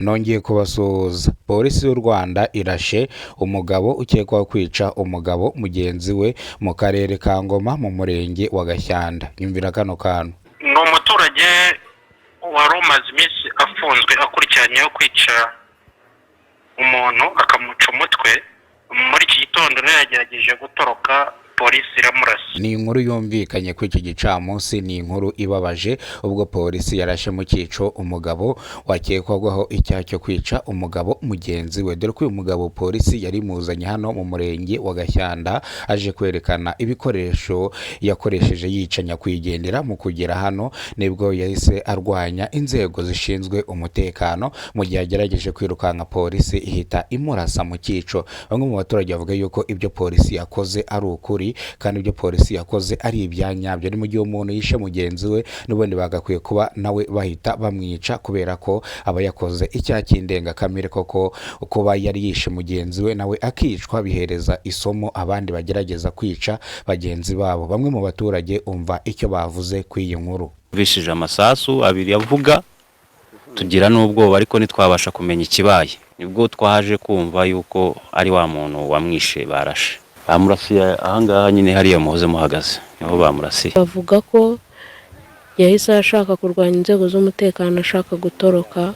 Nongeye kubasuhuza. Polisi y'u Rwanda irashe umugabo ukekwaho kwica umugabo mugenzi we mu karere ka Ngoma mu murenge wa Gashyanda. Nyumvira kano kantu. Ni umuturage wari umaze iminsi afunzwe, akurikiranyweho kwica umuntu akamuca umutwe. Muri iki gitondo rero yagerageje gutoroka, polisi iramurasa. Ni inkuru yumvikanye kuri iki gicamunsi, ni inkuru ibabaje, ubwo polisi yarashe mu cyico umugabo wakekwagaho icyaha cyo kwica umugabo mugenzi we, dore ko uyu mugabo polisi yari imuzanye hano mu murenge wa Gashyanda aje kwerekana ibikoresho yakoresheje yica nyakwigendera. Mu kugera hano nibwo yahise arwanya inzego zishinzwe umutekano. Mu gihe agerageje kwirukanka, polisi ihita imurasa mu cyico. Bamwe mu baturage bavuga yuko ibyo polisi yakoze ari ukuri kandi ibyo polisi yakoze ari ibya nyabyo. Ni mu gihe umuntu yishe mugenzi we, n'ubundi bagakwiye kuba nawe bahita bamwica, kubera ko aba yakoze icyaha cy'indengakamere. Koko kuba yari yishe mugenzi we nawe akicwa, bihereza isomo abandi bagerageza kwica bagenzi babo. Bamwe mu baturage, umva icyo bavuze kuri iyi nkuru. Bishije amasasu abiri avuga, tugira n'ubwoba, ariko ntitwabasha kumenya ikibaye. Nibwo twaje kumva yuko ari wa muntu wamwishe barashe. Bamurasiye ahangaha nyine, hariya muhoze muhagaze niho bamurasiye. Bavuga ko yahise ashaka kurwanya inzego z'umutekano, ashaka gutoroka,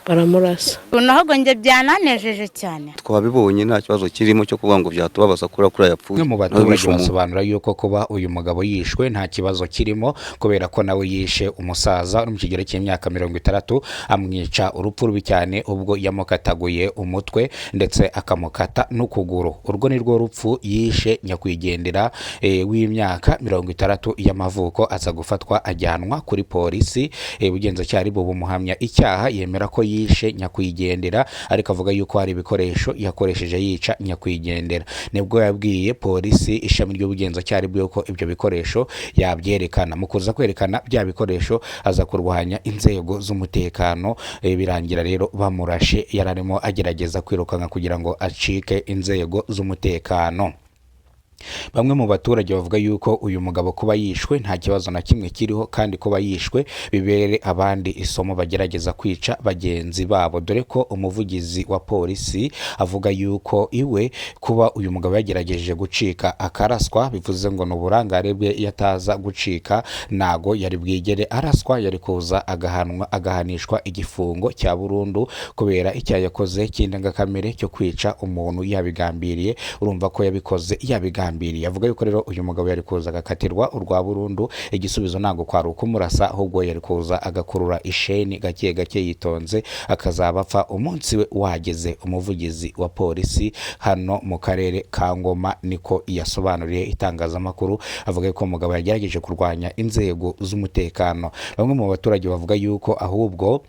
baramurasa. Ahubwo njye byananejeje cyane. Twabibonye, nta kibazo kirimo cyo kuvuga ngo byatubabaza kubera ko yapfuye. Bamwe mu Nawe baturage wishe umuntu. basobanura yuko kuba uyu mugabo yishwe nta kibazo kirimo, kubera ko nawe yishe umusaza uri mu kigero cy'imyaka 60, amwica urupfu rubi cyane ubwo yamukataguye umutwe ndetse akamukata n'ukuguru. Urwo ni rwo rupfu yishe nyakwigendera w'imyaka 60 y'amavuko. Aza gufatwa ajyanwa kuri polisi, ubugenzacyaha bumuhamya icyaha, yemera ko yishe nyakwigendera, ariko avuga yuko hari ibikoresho yakoresheje yica nyakwigendera. Nibwo yabwiye polisi ishami ry'ubugenzacyaha bw'uko ibyo bikoresho yabyerekana. Mu kuza kwerekana bya bikoresho, aza kurwanya inzego z'umutekano, birangira rero bamurashe yari arimo agerageza kwirukanka kugira ngo acike inzego z'umutekano. Bamwe mu baturage bavuga yuko uyu mugabo kuba yishwe nta kibazo na kimwe kiriho, kandi kuba yishwe bibere abandi isomo bagerageza kwica bagenzi babo, dore ko umuvugizi wa polisi avuga yuko iwe kuba uyu mugabo yagerageje gucika akaraswa bivuze ngo ni uburangare bwe. Iyo ataza gucika ntago yari bwigere araswa, yari kuza agahanwa, agahanishwa igifungo cya burundu kubera icyaha yakoze cy'indengakamere cyo kwica umuntu yabigambiriye. Urumva ko yabikoze yabigambiriye. Avuga yuko rero uyu mugabo yari kuza agakatirwa urwa burundu. Igisubizo ntabwo kwari ukumurasa, ahubwo yari kuza agakurura isheni gake gake yitonze, akazaba apfa umunsi we wageze. Umuvugizi wa polisi hano mu karere ka Ngoma niko yasobanuriye itangazamakuru, avuga ko umugabo yagerageje kurwanya inzego z'umutekano. Bamwe mu baturage bavuga yuko ahubwo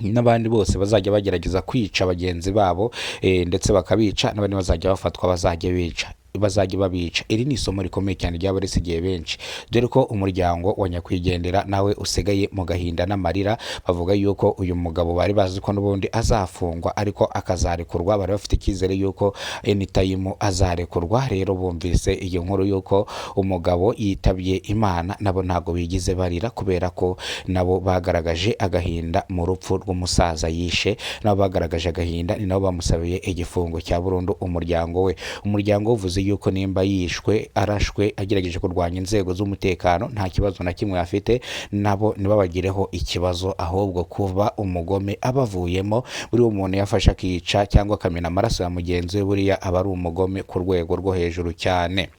n'abandi bose bazajya bagerageza kwica bagenzi babo ndetse bakabica, n'abandi bazajya bafatwa bazajya bica, bazajya babica. Iri ni isomo rikomeye cyane ryaba risigiye benshi, dore ko umuryango wa nyakwigendera nawe usigaye mu gahinda n'amarira. Bavuga yuko uyu mugabo bari bazi ko n'ubundi azafungwa ariko akazarekurwa, bari bafite icyizere yuko anytime azarekurwa. Rero bumvise iyi nkuru yuko umugabo yitabye Imana, nabo ntabwo bigize barira, kubera ko nabo bagaragaje agahinda mu rupfu rw'umusaza yishe. Nabo bagaragaje agahinda, ni nabo bamusabiye igifungo cya burundu. Umuryango we, umuryango uvuze yuko nimba yishwe arashwe agerageje kurwanya inzego z'umutekano nta kibazo na kimwe afite, nabo ntibabagireho ikibazo, ahubwo kuba umugome abavuyemo. Buriya umuntu yafashe akica cyangwa akamena amaraso ya mugenzi we, buriya aba ari umugome ku rwego rwo hejuru cyane.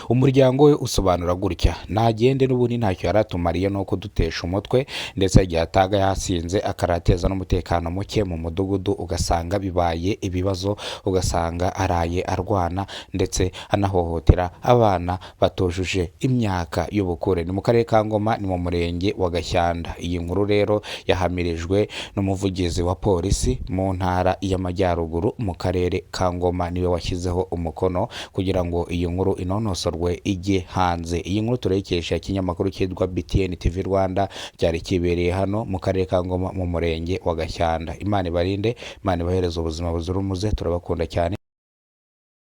Umuryango we usobanura gutya: nagende, n'ubundi ntacyo yari atumariye, ni ukudutesha umutwe, ndetse igihe ataga yasinze akarateza n'umutekano muke mu mudugudu, ugasanga bibaye ibibazo, ugasanga araye arwana ndetse anahohotera abana batujuje imyaka y'ubukure. Ni mu karere ka Ngoma, ni mu murenge wa Gashyanda. Iyi nkuru rero yahamirijwe n'umuvugizi wa polisi mu ntara y'Amajyaruguru mu karere ka Ngoma, niwe washyizeho umukono kugira ngo iyi nkuru inonosorwe ijye hanze. Iyi nkuru turayikesha ikinyamakuru cyitwa BTN TV Rwanda cyari kibereye hano mu karere ka Ngoma mu murenge wa Gashyanda. Imana ibarinde, Imana ibahereze ubuzima buzira umuze, turabakunda cyane.